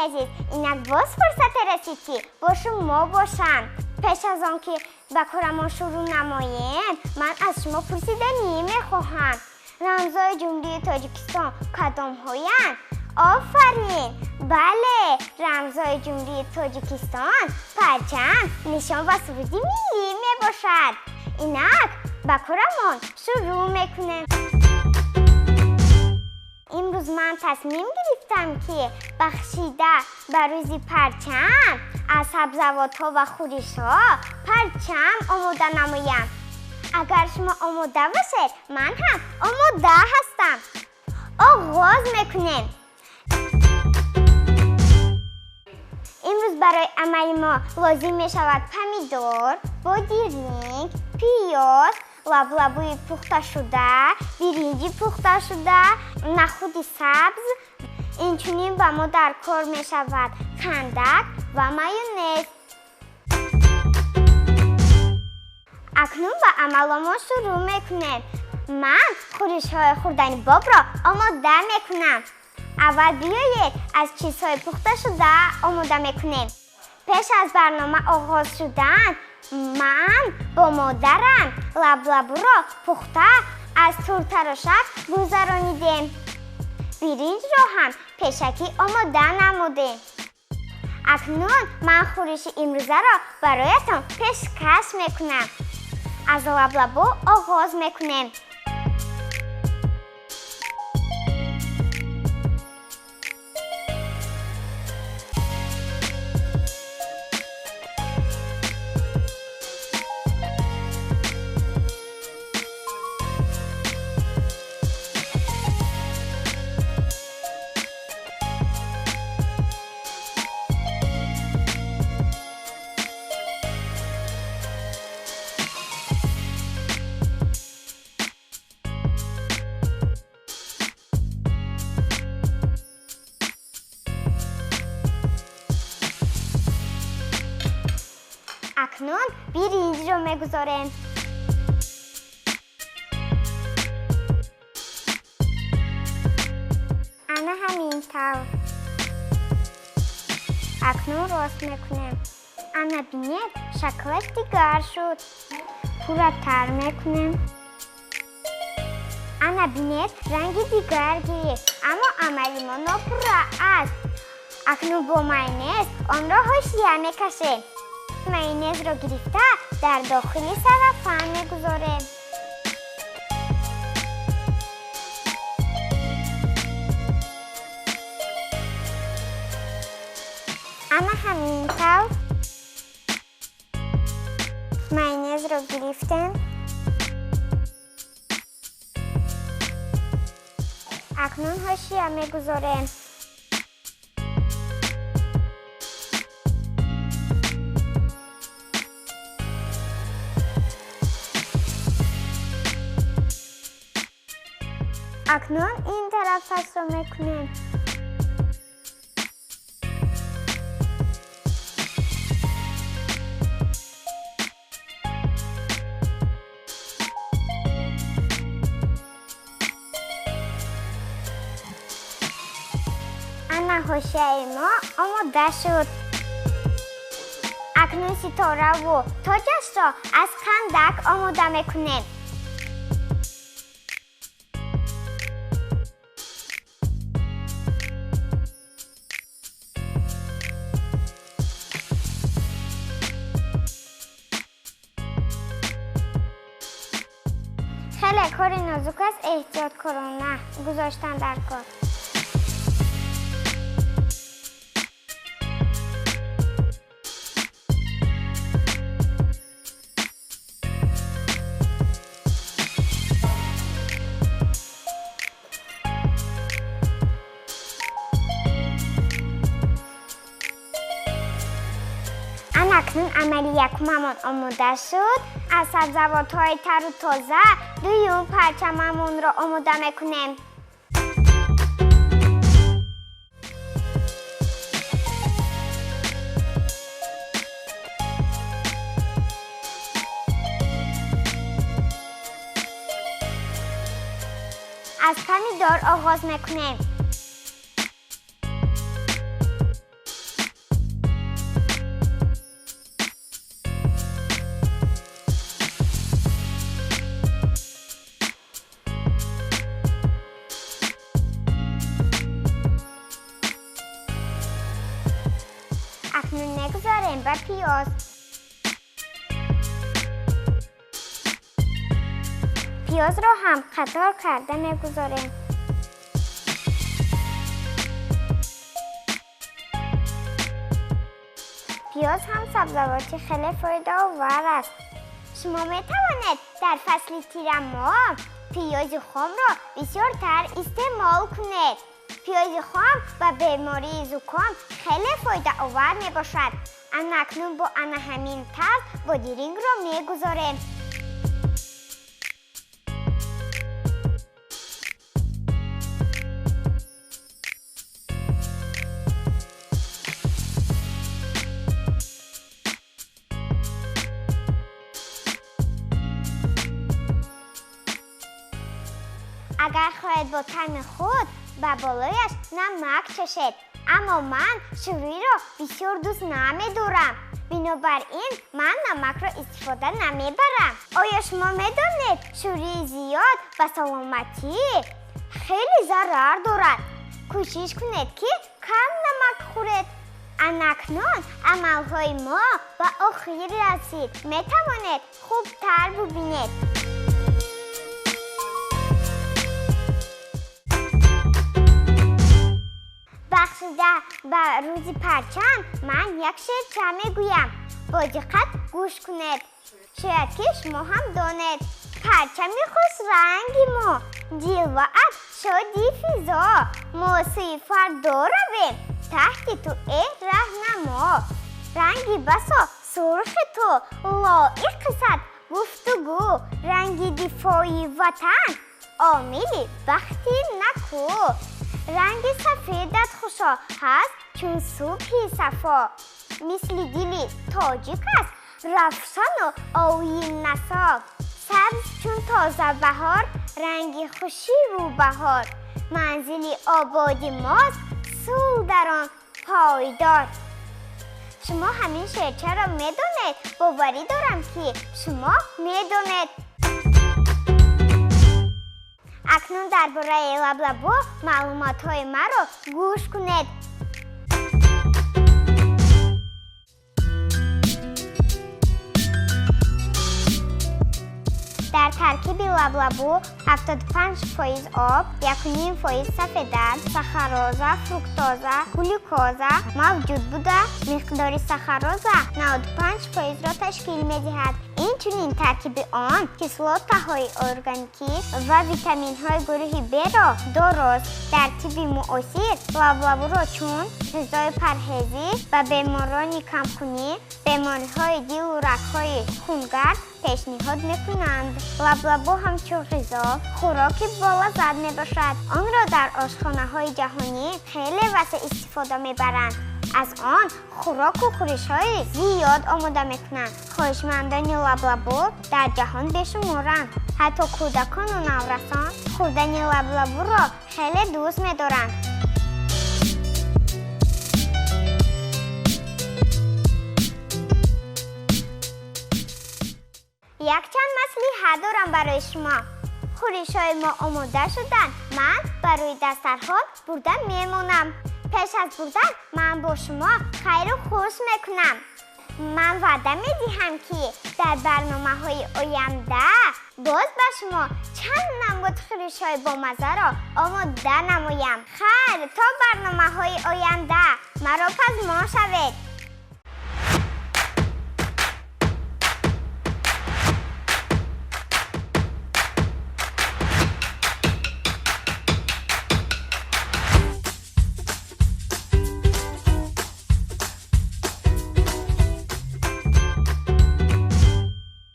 Азиз, инак боз фурсате расид, ки бо шумо бошам. Пеш аз он ки ба корамон шурӯъ намоем, ман аз шумо пурсиданӣ мехоҳам. Рамзҳои Ҷумҳурии Тоҷикистон кадомҳоянд? Офарин! Бале, рамзҳои Ҷумҳурии Тоҷикистон парчам, нишон ва суруди миллӣ мебошад. Инак ба корамон шурӯъ мекунем. Имрӯз ман тасмим гирифтам, ки бахшида ба рӯзи парчам аз сабзавотҳо ва хӯришҳо парчам омода намоям. Агар шумо омода бошед, ман ҳам омода ҳастам. Оғоз мекунем. Имрӯз барои амали мо лозим мешавад помидор, бодиринг, пиёз, лаблабуи пухташуда, биринҷи пухташуда, нахуди сабз. Инчунин ба мо дар кор мешавад қандак ва майонез. Акнун ба амаламон шурӯъ мекунем. Ман хӯришҳои хӯрдани бобро омода мекунам. Аввал биёед аз чизҳои пухташуда омода мекунем. Пеш аз барнома оғоз шудан ман бо модарам лаблабуро пухта аз туртарошак гузаронидем. Биринҷро ҳам пешакӣ омода намудем. Акнун ман хӯриши имрӯзаро бароятон пешкаш мекунам. Аз лаблабу оғоз мекунем. Акнун биринҷро мегузорем. Ана ҳамин тавр. Акнун рост мекунем. Ана бинед, шаклаш дигар шуд. Пурратар мекунем. Ана бинед, ранги дигар гирифт, аммо амали мо нопурра аст. Акнун бо майонез онро ҳошия мекашем. Майонезро гирифта дар дохили сарафан мегузорем. Ана ҳамин тавр майонезро гирифтем. Акнун ҳошия мегузорем. Акнун ин тарафашро мекунем. Ана ҳошияи мо омода шуд. Акнун ситораву тоҷашро аз қандак омода мекунем. Хеле кори нозук аст, эҳтиёткорона гузоштан дар кор. Акнун амали якумамон омода шуд. Аз сабзавотҳои тару тоза дуюм парчамамонро омода мекунем. Аз помидор оғоз мекунем. Мегузарем ба пиёз. Пиёзро ҳам қатор карда мегузорем. Пиёз ҳам сабзавоти хеле фоидаовар аст. Шумо метавонед дар фасли тирамоҳ пиёзи хомро бисёртар истеъмол кунед. Пиёзи хом ба бемории зуком хеле фоидаовар мебошад. Ана акнун бо ана ҳамин тарз бодирингро мегузорем. Агар хоҳед бо таъми худ ба болояш намак чашед. Аммо ман шӯриро бисёр дӯст намедорам. Бинобар ин ман намакро истифода намебарам. Оё шумо медонед шӯрии зиёд ба саломатӣ хеле зарар дорад? Кӯшиш кунед, ки кам намак хӯред. Ана акнун амалҳои мо ба охир расид. Метавонед хубтар бубинед. Бахшида ба рӯзи парчам ман як шеърча мегӯям. Бо диққат гӯш кунед. Шояд ки шумо ҳам донед. Парчами хушранги мо, ҷилваат шоди физо, мо сӯи фардо равем, таҳти ту эй раҳнамо. Ранги басо сурхи ту лоиқи сад гуфтугӯ, ранги дифои ватан омили бахти наку. Ранги сафедат хушо ҳаст чун субҳи сафо. Мисли дили тоҷик аст равшану оиннасо. Сабз чун тоза баҳор, ранги хушиву баҳор. Манзили ободи мост сулҳ дар он пойдор. Шумо ҳамин шеърчаро медонед? Боварӣ дорам, ки шумо медонед. Акнун дар бораи лаблабу маълумотҳои маро гӯш кунед. Дар таркиби лаблабу 75% об, 1,5% сафеда, сахароза, фруктоза, глюкоза мавҷуд буда, миқдори сахароза 95%-ро ташкил медиҳад. Инчунин таркиби он кислотаҳои органикӣ ва витаминҳои гурӯҳи Б-ро дорост. Дар тибби муосир лаблабуро чун ғизои парҳезӣ ба беморони камхунӣ, бемориҳои дилу рагҳои хунгард пешниҳод мекунанд. Лаблабу ҳамчун ғизо хӯроки болаззат мебошад. Онро дар ошхонаҳои ҷаҳонӣ хеле васеъ истифода мебаранд. Аз он хӯроку хӯришҳои зиёд омода мекунанд. Хоҳишмандони лаблабу дар ҷаҳон бешуморанд. Ҳатто кӯдакону наврасон хӯрдани лаблабуро хеле дӯст медоранд. Якчанд маслиҳат дорам барои шумо. Хӯришҳои мо омода шуданд. Ман барои дастархон бурда мемонам. Пеш аз бурдан ман бо шумо хайру хуш мекунам. Ман ваъда медиҳам, ки дар барномаҳои оянда боз ба шумо чанд намуд хӯришҳои бомаззаро омода намоям. Хайр, то барномаҳои оянда маро пазмон шавед.